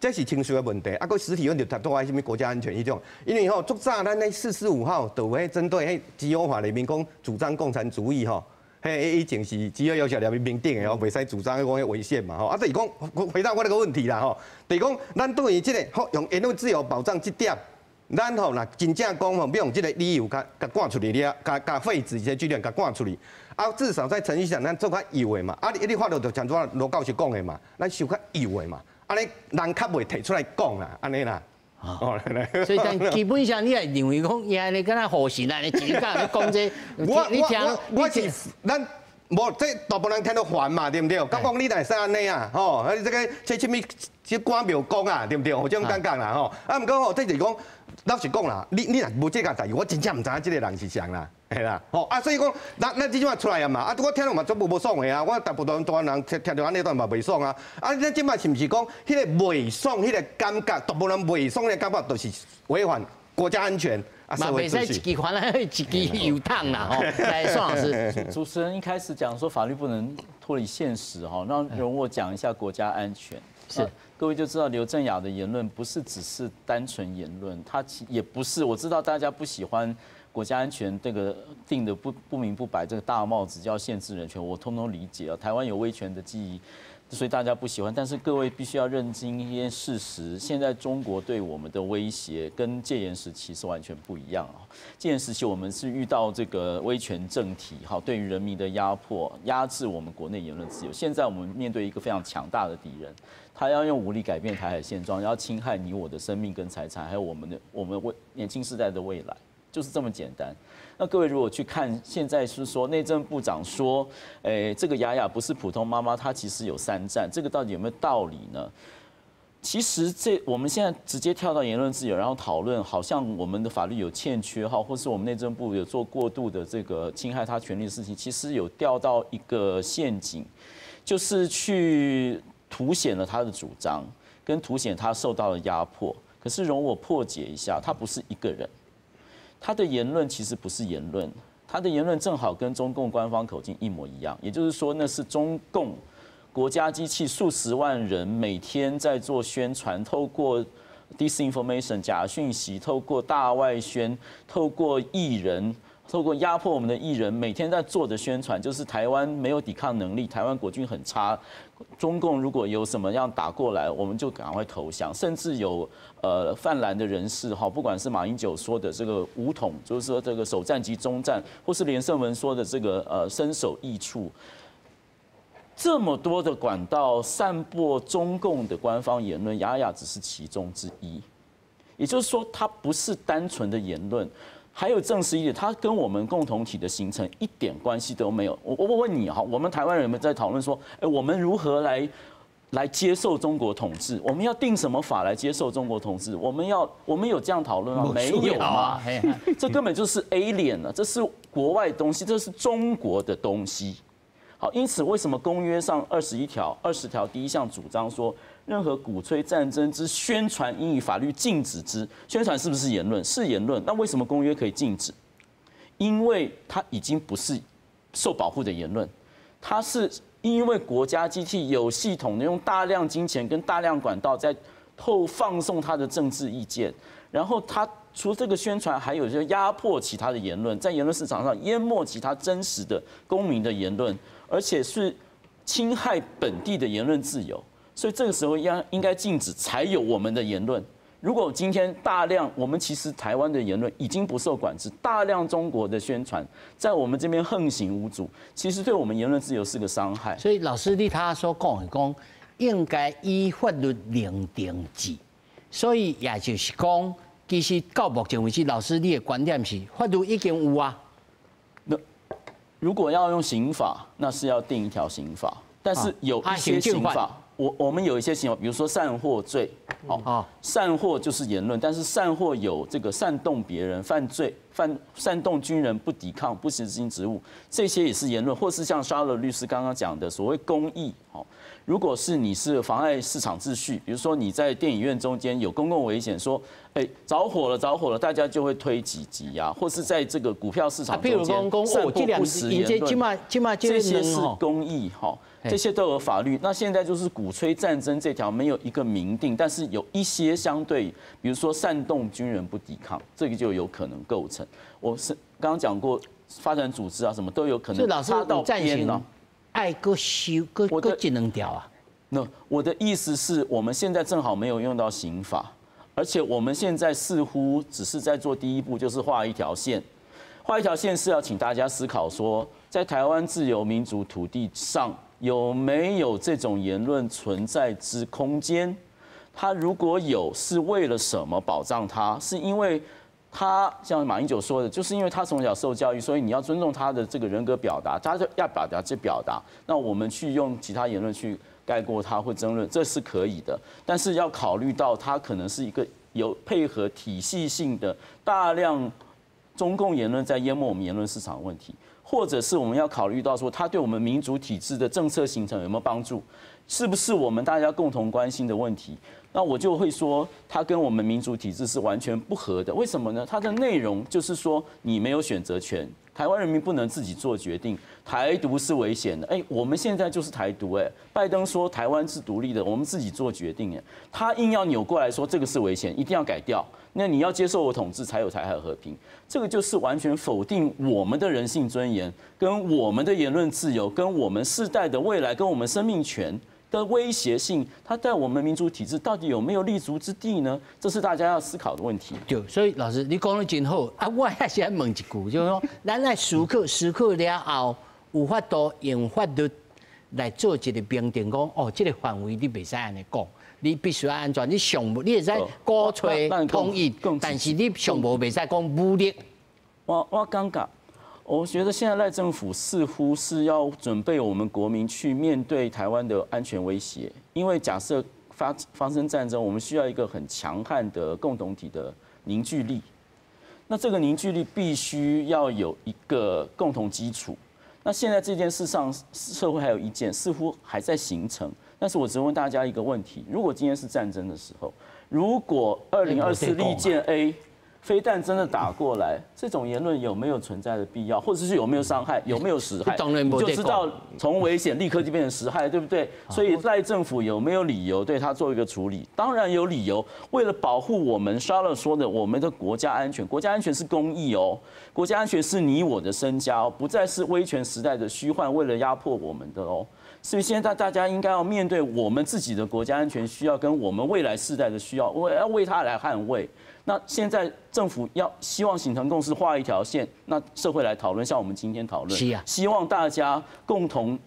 這是程序的問題，啊，閣實體問題，拄愛啥物國家安全彼種，因為吼，足早咱咧445號就有彼針對彼基優法裡面講主張共產主義吼。彼以前是只要要求內面明定的哦，袂使主張講彼違憲嘛吼。啊，就是講回答我這個問題啦吼，就是講咱對於這個好用言論自由保障這點，咱吼若真正講吼，欲用這個理由共趕出去了，共廢止這個劇院共趕出去，啊，至少在程序上咱做較幼的嘛。啊，你法律就像怎羅教授講的嘛，咱修較幼的嘛，按呢人較袂提出來講啦，按呢啦。哦，所以但基本上你也認為講，伊按呢敢若護神啊，你一日咧講這，我我我是咱無這大部分人聽著煩嘛，對毋對？敢講你若會使按呢啊，吼，啊你這個這啥物這關廟公啊，對毋對？有這種感覺啦，吼。啊，毋過吼，這就是講老實講啦，你若無這個代誌，我真正毋知影這個人是誰啦，嘿啦，吼啊，所以講，咱這擺出來啊嘛，啊，我聽著嘛足無爽的啊，我大部分台灣人聽著按呢段嘛袂爽啊，啊，咱這擺是毋是講彼個袂爽，彼個感覺，大部分人袂爽的感覺，就是違反國家安全啊，嘛袂使一支煩惱，一支油桶啦，吼。來，宋老師，主持人一開始講說法律不能脫離現實，哈，那容我講一下國家安全。是，各位就知道劉振亞的言論不是只是單純言論，他也不是。我知道大家不喜歡國家安全這個定的不明不白，這個大帽子叫限制人權，我通通理解啊。台灣有威權的記憶，所以大家不喜歡。但是各位必須要認清一件事實：現在中國對我們的威脅跟戒嚴時期是完全不一樣啊。戒嚴時期我們是遇到這個威權政體，哈，對於人民的壓迫、壓制我們國內言論自由。現在我們面對一個非常強大的敵人。他要用武力改變台海現狀，要侵害你我的生命跟財產，還有我們年輕世代的未來，就是這麼簡單。那各位如果去看，現在是說內政部長說，欸，這個雅雅不是普通媽媽，她其實有三戰，這個到底有沒有道理呢？其實這我們現在直接跳到言論自由，然後討論，好像我們的法律有欠缺哈，或是我們內政部有做過度的這個侵害他權利的事情，其實有掉到一個陷阱，就是去凸顯了他的主張，跟凸顯他受到了壓迫。可是容我破解一下，他不是一個人，他的言論其實不是言論，他的言論正好跟中共官方口徑一模一樣，也就是說，那是中共國家機器數十萬人每天在做宣傳，透過 disinformation 假訊息，透過大外宣，透過藝人。透過壓迫我們的藝人，每天在做的宣傳，就是台灣沒有抵抗能力，台灣國軍很差，中共如果有什麼樣打過來，我們就趕快投降。甚至有泛藍的人士哈，不管是馬英九說的這個武統，就是說這個首戰即終戰，或是連勝文說的這個身首異處，這麼多的管道散播中共的官方言論，雅雅只是其中之一。也就是說，它不是單純的言論。還有證實一點，它跟我們共同體的形成一點關係都沒有。我問你哈，我們台灣人有沒有在討論說，哎，我們如何來接受中國統治？我們要定什麼法來接受中國統治？我們有這樣討論嗎？沒有嗎？這根本就是 alien 了，這是國外東西，這是中國的東西。好，因此为什么公约上21条、20条第一项主张说，任何鼓吹战争之宣传，应以法律禁止之。宣传是不是言论？是言论。那为什么公约可以禁止？因为它已经不是受保护的言论，它是因为国家机器有系统的用大量金钱跟大量管道在透放送他的政治意见，然后他除了这个宣传，还有就压迫其他的言论，在言论市场上淹没其他真实的公民的言论，而且是侵害本地的言论自由，所以这个时候应该禁止，才有我们的言论。如果今天大量我们其实台湾的言论已经不受管制，大量中国的宣传在我们这边横行无阻，其实对我们言论自由是个伤害。所以老师你他所讲的讲，应该依法律另定制，所以也就是讲，其实到目前为止，老师你的观点是法律已经有啊。那如果要用刑法，那是要定一条刑法，但是有一些刑法，我们有一些刑法，比如说煽惑罪，哦，煽惑就是言论，但是煽惑有这个煽动别人犯罪、犯煽动军人不抵抗、不执行职务，这些也是言论，或是像沙勒律师刚刚讲的所谓公益，哦。如果是你是妨碍市场秩序，比如说你在电影院中间有公共危险，说哎着火了着火了，大家就会推挤挤呀，或是在这个股票市场中间散布不实言论，这些是公益哈，这些都有法律。那现在就是鼓吹战争这条没有一个明定，但是有一些相对，比如说煽动军人不抵抗，这个就有可能构成。我是刚刚讲过，发展组织啊什么都有可能。老师，暂行。爱阁修阁阁一两条啊？那我的意思是我们现在正好没有用到刑法，而且我们现在似乎只是在做第一步，就是画一条线。画一条线是要请大家思考说，在台湾自由民主土地上有没有这种言论存在之空间？它如果有，是为了什么保障它？是因为他像马英九说的，就是因为他从小受教育，所以你要尊重他的这个人格表达，他要表达就表达。那我们去用其他言论去盖过他或争论，这是可以的。但是要考虑到他可能是一个有配合体系性的大量中共言论在淹没我们言论市场的问题，或者是我们要考虑到说他对我们民主体制的政策形成有没有帮助，是不是我们大家共同关心的问题？那我就会说，它跟我们民主体制是完全不合的。为什么呢？它的内容就是说，你没有选择权，台湾人民不能自己做决定，台独是危险的。哎，我们现在就是台独。哎，拜登说台湾是独立的，我们自己做决定。哎，他硬要扭过来说这个是危险，一定要改掉。那你要接受我统治，才有台海和平。这个就是完全否定我们的人性尊严，跟我们的言论自由，跟我们世代的未来，跟我们生命权的威胁性，它在我们民主体制到底有没有立足之地呢？这是大家要思考的问题。对，所以老师你讲得真好啊！我还是爱问一句，就是说，咱爱思考思考了后，有法度用法律来做一个评定，讲哦，这个范围你袂使按呢讲，你必须要按怎？你上无你会使鼓吹统一，但是你上无袂使讲武力。我感觉，我觉得现在赖政府似乎是要准备我们国民去面对台湾的安全威胁，因为假设发生战争，我们需要一个很强悍的共同体的凝聚力。那这个凝聚力必须要有一个共同基础。那现在这件事上，社会还有意见，似乎还在形成。但是我只问大家一个问题：如果今天是战争的时候，如果2024利剑 A 飞弹真的打过来，这种言论有没有存在的必要，或者是有没有伤害，有没有实害？你就知道从危险立刻就变成实害，对不对？所以赖政府有没有理由对他做一个处理？当然有理由。为了保护我们沙勒说的我们的国家安全，国家安全是公益哦，国家安全是你我的身家哦，不再是威权时代的虚幻，为了压迫我们的哦。所以现在大家应该要面对我们自己的国家安全需要，跟我们未来世代的需要，我要为他来捍卫。那现在政府要希望形成共识，画一条线，那社会来讨论，像我们今天讨论，希望大家共同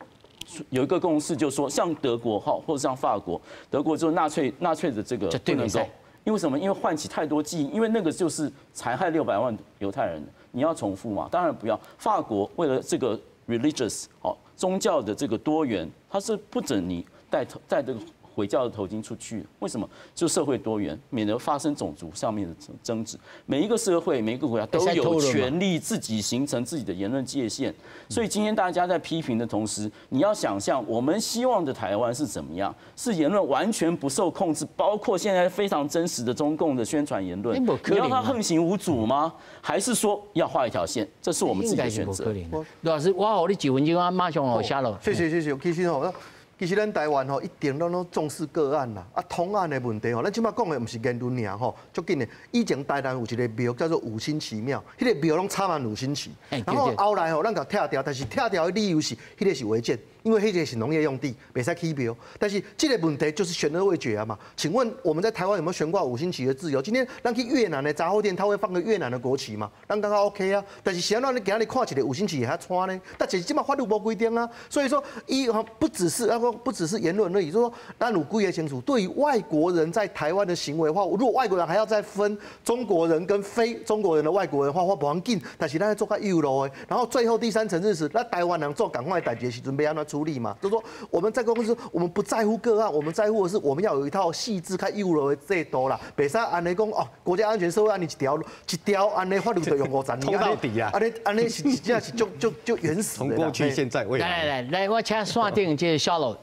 有一个共识，就是说，像德国哈，或者像法国，德国就是纳粹的这个不能够，因为什么？因为唤起太多记忆，因为那个就是残害600万犹太人，你要重复嘛？当然不要。法国为了这个 religious 哦宗教的这个多元，它是不准你戴这个回教的头巾出去。为什么？就社会多元，免得发生种族上面的争执。每一个社会，每一个国家都有权利自己形成自己的言论界限。所以今天大家在批评的同时，你要想象我们希望的台湾是怎么样？是言论完全不受控制，包括现在非常真实的中共的宣传言论，你要他横行无阻吗？还是说要画一条线？这是我们自己的选择。罗老师，我予你几分钟啊，马上予写落。谢谢谢谢。其实吼，其实咱台湾吼一定攏攏重视个案啦，啊，通案的问题吼，咱這擺講的毋是言論爾吼，足緊的。以前台南有一個廟叫做五星旗廟，彼個廟攏插滿五星旗，然後後來吼，咱共拆掉，但是拆掉的理由是，彼個是違建。因為彼個是農業用地，袂使起廟。但是這個問題就是懸而未決啊嘛。請問我們在台灣有沒有懸掛五星旗的自由？今天咱去越南的雜貨店，他會放個越南的國旗嘛？咱感覺 OK 啊。但是是按怎你今日看一個五星旗會曉穿呢？但是這馬法律無規定啊。所以說，伊不只是啊，不只是言論而已，就是說，咱有幾个清楚，對於外國人在台灣的行為的話，如果外國人還要再分中國人跟非中國人的外國人的話，我無要緊。但是咱做較幼路的，然後最後第三層次是，咱台灣人做仝款的代誌的時陣，欲按怎處理嘛？就是說我們在公司，我們不在乎個案，我們在乎的是我們要有一套細緻、較幼路的制度啦。袂使按呢講哦，國家安全社會按呢一條一條按呢法律就用50年，通到底啊！按呢按呢是真正是足足足原始的。從過去、現在、未來。來來來，我請線頂這個小羅，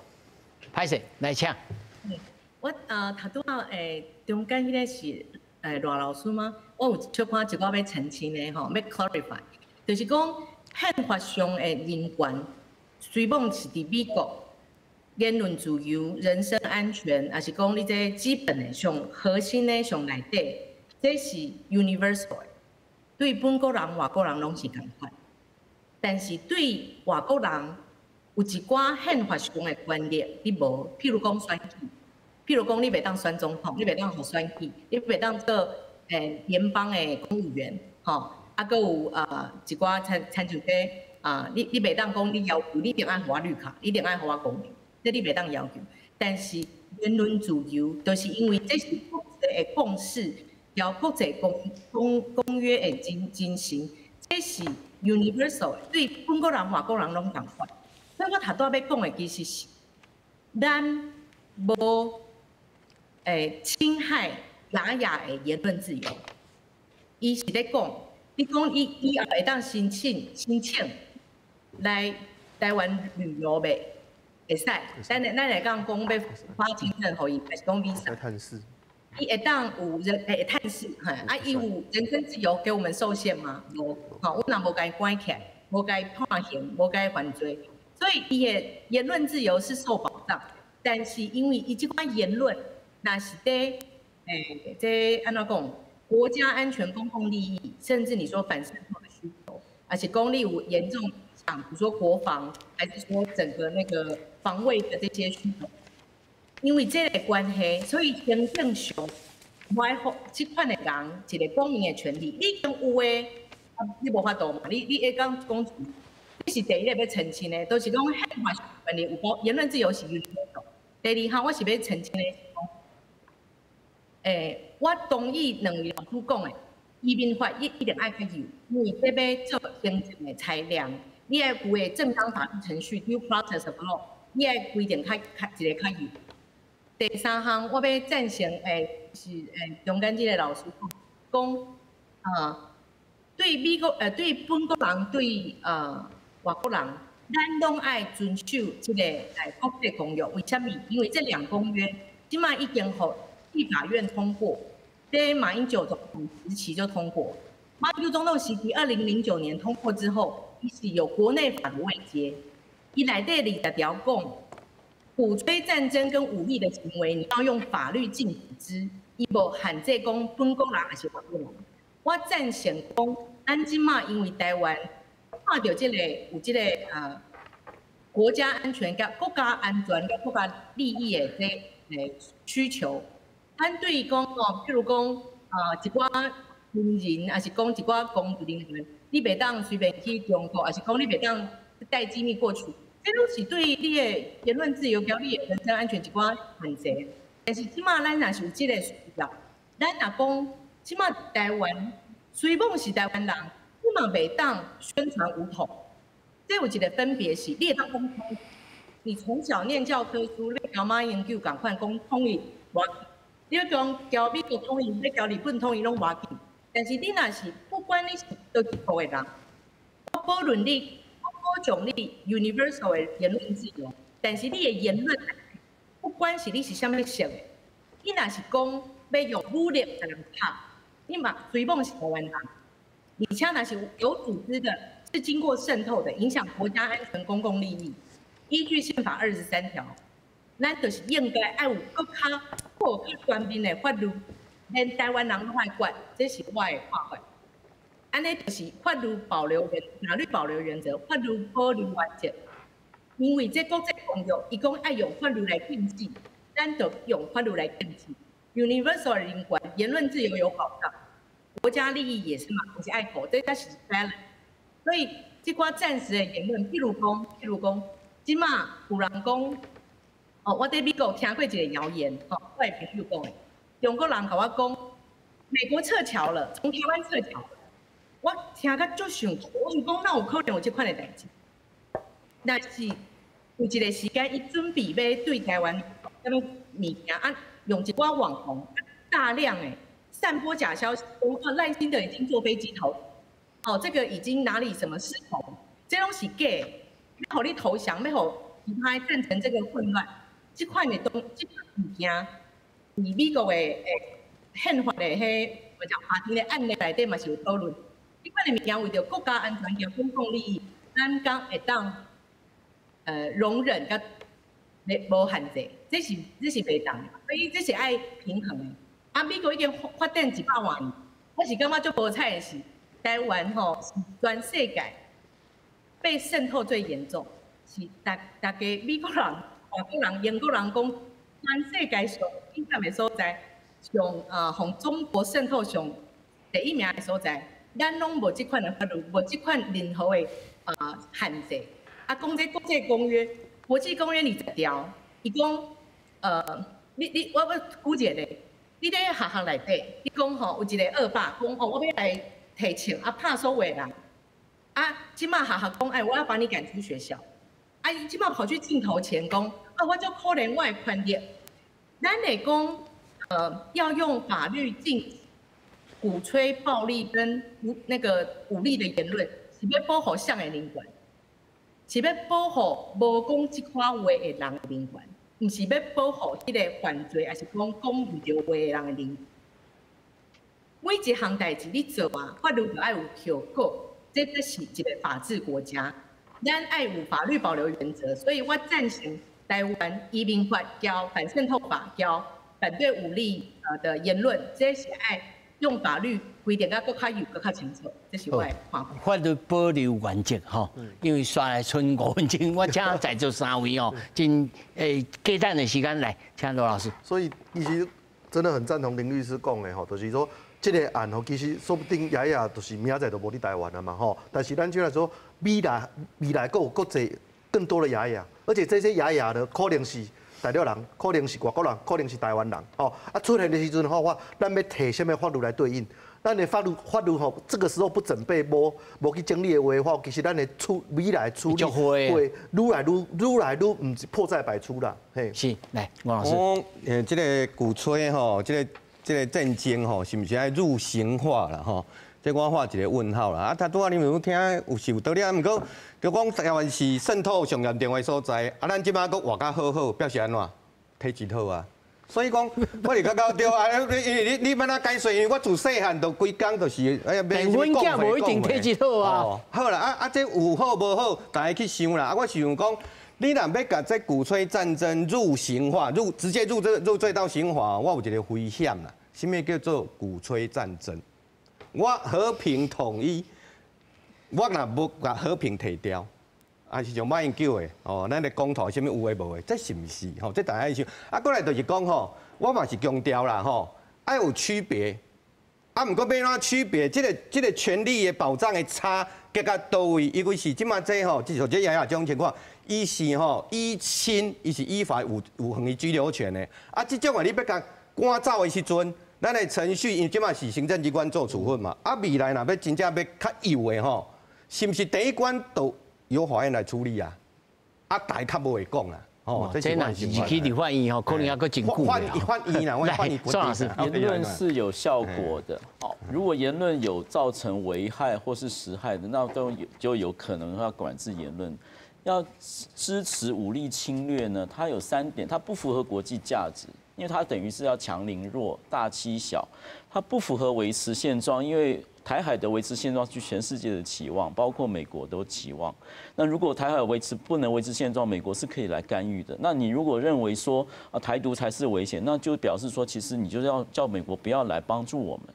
歹勢來請。我啊，頭拄仔中間彼個是賴老師嗎？我有小可一寡欲澄清的吼，欲 clarify，就是講憲法上的人權。雖罔是佇美國，言論自由、人身安全，抑是講你這基本的上核心的上內底，這是 universal 的，對本國人、外國人攏是仝款。但是對外國人有一寡憲法上的權利，你無，譬如講選舉，譬如講你袂當選總統，你袂當予選舉，你袂當做聯邦的公務員，吼，啊，閣有啊一寡親親像這。啊！你袂當講你要求，你一定愛予我綠卡，你一定愛予我公民，這你袂當要求。但是言論自由，就是因為這是國際的共識，條國際公約的精神，這是 universal 對本國人、外國人攏仝款。所以我頭拄仔欲講的其實是，咱無侵害雅雅的言論自由。伊是咧講，你講伊以後會當申請來台灣旅遊袂？會使，咱來講講欲發簽證予伊，還是講 visa？探視。伊會當有人會探視，嘿，啊，伊有人身自由給我們受限嗎？無，吼，阮也無共伊關起來，無共伊判刑，無共伊犯罪，所以伊的言論自由是受保障。但是因為伊這款言論，若是佇這按怎講？國家安全、公共利益，甚至你說反滲透的需求，而且公利有嚴重。比如說國防，還是說整個那個防衛的這些需求，因為這個關係，所以行政上維護這款的人一個公民的權利，你已經有的，你無法度嘛？你會講講，這是第一個欲澄清的，都是講憲法權利有保，言論自由是有的。第二項我是欲澄清的是講，我同意兩位老師講的，移民法一定愛較幼，因為這欲做行政的裁量。你愛有的正當法律程序（due process of law），你愛規定較較一个較幼。第三項，我欲贊成是中間這个老師講，啊，對美國對本國人對外國人，咱攏愛遵守這个國際公約。為啥物？因為這兩公約這馬已經予立法院通過，在馬英九總統時期就通過。馬英九總統時期2009年通過之後，伊是有國內法的位階，伊內底20條講，鼓吹戰爭跟武力的行為，你要用法律禁止之。伊無限制講本國人抑是外國人。我贊成講，咱這馬因為台灣看著這個有這個國家安全佮國家安全佮國家利益的這需求，咱對於講哦，譬如講啊一寡軍人，抑是講一寡公職人員。你袂當隨便去中國，抑是講你袂當帶機密過去，這攏是對你的言論自由、佮你的人身安全一寡限制。但是這馬咱若是有這個需要，咱若講這馬台灣雖罔是台灣人，你嘛袂當宣傳武統。這有一個分別是，你會當講統，你從小念教科書，欲共馬英九仝款講統一無要緊，你欲講共美國統一，欲共日本統一攏無要緊。但是你若是不管你是佗一國的人，我保留你，我保障你 universal 的言論自由。但是你的言論，不管是你是啥物色的，你若是講欲用武力共人拍，你嘛雖罔是台灣人，而且若是有組織的，是經過滲透的，影響國家安全、公共利益，依據憲法23條，咱就是應該愛有閣較好、較全面的法律，連台灣人攏愛管，這是我的看法。按呢就是法律保留原則，法律保留原則。因為這國際公約，伊講愛用法律來禁止，咱就用法律來禁止。Universal 人權、言論自由有保障，國家利益也是嘛，是愛顧，這才是 balance。所以這寡暫時的言論，譬如講，這馬有人講，哦，我佇美國聽過一個謠言，吼，我的朋友講的，中國人共我講，美國撤僑了，從台灣撤僑了。我聽甲足生氣，我想講哪有可能有這款的代誌？但是有一個時間，伊準備欲對台灣啥物物件啊，用一寡網紅大量的散播假消息，講賴清德已經坐飛機逃，哦，這個已經哪裡什麼失投，這攏是假的，欲予你投降，欲予其他造成這個混亂，這款物件，佇美國的憲法的彼我講法庭的案例內底嘛是有討論。這款的物件為著國家安全佮公共利益，咱敢會當容忍佮無限制，這是袂當的，所以這是愛平衡的。啊，美國已經發展100外年，我是感覺足無彩的是，台灣吼是全世界被滲透最嚴重，是逐家美國人、外國人、英國人講，全世界上敏感的所在，上予中國滲透上第一名的所在，咱攏無這款的法律，無這款任何的限制。啊，講這國際公約，國際公約20條，伊講，你我舉一個例，你佇學校內底，你講吼有一個惡霸講哦，我欲來提槍啊，拍所有的人，啊，這馬學校講，哎，我要把你趕出學校，啊，伊這馬跑去鏡頭前講，啊，我足可憐我的權利，咱會講，要用法律禁止鼓吹暴力跟那個武力的言論，是欲保護誰的人權？是欲保護無講這款話的人的人權，毋是欲保護彼個犯罪，抑是講講毋對話的人的人權。每一項代誌你做啊，法律就愛有效果，這才是一個法治國家。咱愛有法律保留原則，所以我贊成台灣移民法佮反滲透法佮反對武力的言論，這是愛用法律規定甲閣較幼、閣較清楚，這是我的看法。法律保留原則吼，因為煞來賰5分鐘，我請在座三位哦，真簡單的時間來，請羅老師。所以其實真的很贊同林律師講的吼，就是說這個案吼，其實說不定雅雅就是明仔載就無佇台灣了嘛吼。但是咱就來說，未來閣有閣濟更多的雅雅，而且這些雅雅呢，可能是大陸人，可能是外國人，可能是台灣人，吼啊出現的時陣吼，我咱欲提啥物法律來對應？咱的法律吼，這個時候不準備，無去整理的話，其實咱的未來處理會愈來愈愈來愈毋是破綻百出啦。嘿，是，來，王老師。我這個鼓吹吼，這個戰爭吼，是毋是愛入刑法啦？吼，這我畫一個問號啦。啊，他拄仔你們有聽有是有道理啊，毋過就講台灣是滲透上嚴重的所在，啊，咱這馬閣活較好好，表示按怎？體質好啊。所以講，我是感覺對啊，你欲按怎解說？因為我自細漢就規工就是，哎呀，但阮囝無一定體質好啊。好啦，啊，這有好無好，大家去想啦。啊，我是想講，你若欲共這鼓吹戰爭入刑法，直接入這入罪到刑法，我有一個危險啦。啥物叫做鼓吹戰爭？我和平統一，我若無共和平提掉，還是像馬英九的哦，咱的公投啥物有的無的，這是毋是？吼，這大家愛想。啊，過來就是講吼，我嘛是強調啦吼，愛有區別。啊，毋過欲按怎區別？這個權利的保障的差距佇佗位？尤其是這馬這吼，就是這雅雅這種情況，伊是吼依親，伊是依法有予伊居留權的。啊，這種啊，你欲共趕走的時陣，咱的程序因為這馬是行政機關做處分嘛。啊，未來若欲真正欲較幼的吼，是毋是第一關都由法院來處理啊？啊，大較無會講啦。哦，這若是入去立法院吼，可能猶閣真久。法院啦，來，宋老師，言論是有效果的。哦，如果言論有造成危害或是實害的，那都有就有可能要管制言論。要支持武力侵略呢？它有三點，它不符合國際價值，因為它等於是要強凌弱、大欺小，它不符合維持現狀，因為台海的維持現狀是全世界的期望，包括美國都期望。那如果台海維持不能維持現狀，美國是可以來干預的。那你如果認為說啊台獨才是危險，那就表示說其實你就是要叫美國不要來幫助我們。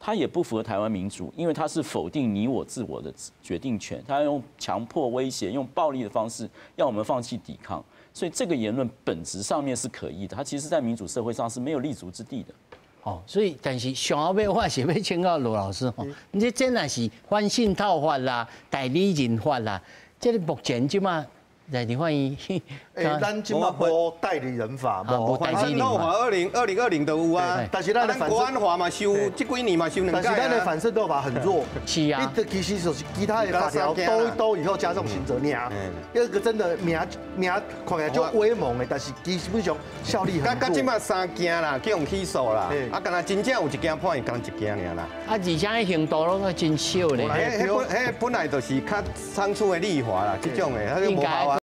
它也不符合台灣民主，因為它是否定你我自我的決定權，它用強迫威脅、用暴力的方式要我們放棄抵抗，所以這個言論本質上面是可疑的，它其實在民主社會上是沒有立足之地的。哦，所以但是上後尾我是欲請教羅老師吼，你這真的是反滲透法啦、代理人法啦，這個目前這馬在立法院，欸，咱這馬無代理人法，無代理人法。2020都有啊，但是咱的國安法嘛修，這幾年嘛修兩屆。但是咱的反滲透法很弱。是啊。你其實就是其他的法條都都以後加重刑責爾，一個真的名名看起來就威猛的，但是基本上效力很弱。佮這馬三件啦，去予起訴啦，啊，敢若真正有一件判伊，敢若一件爾啦。啊，而且彼刑度攏真少咧。彼本來就是較倉促的立法啦，這種的，彼無效啊。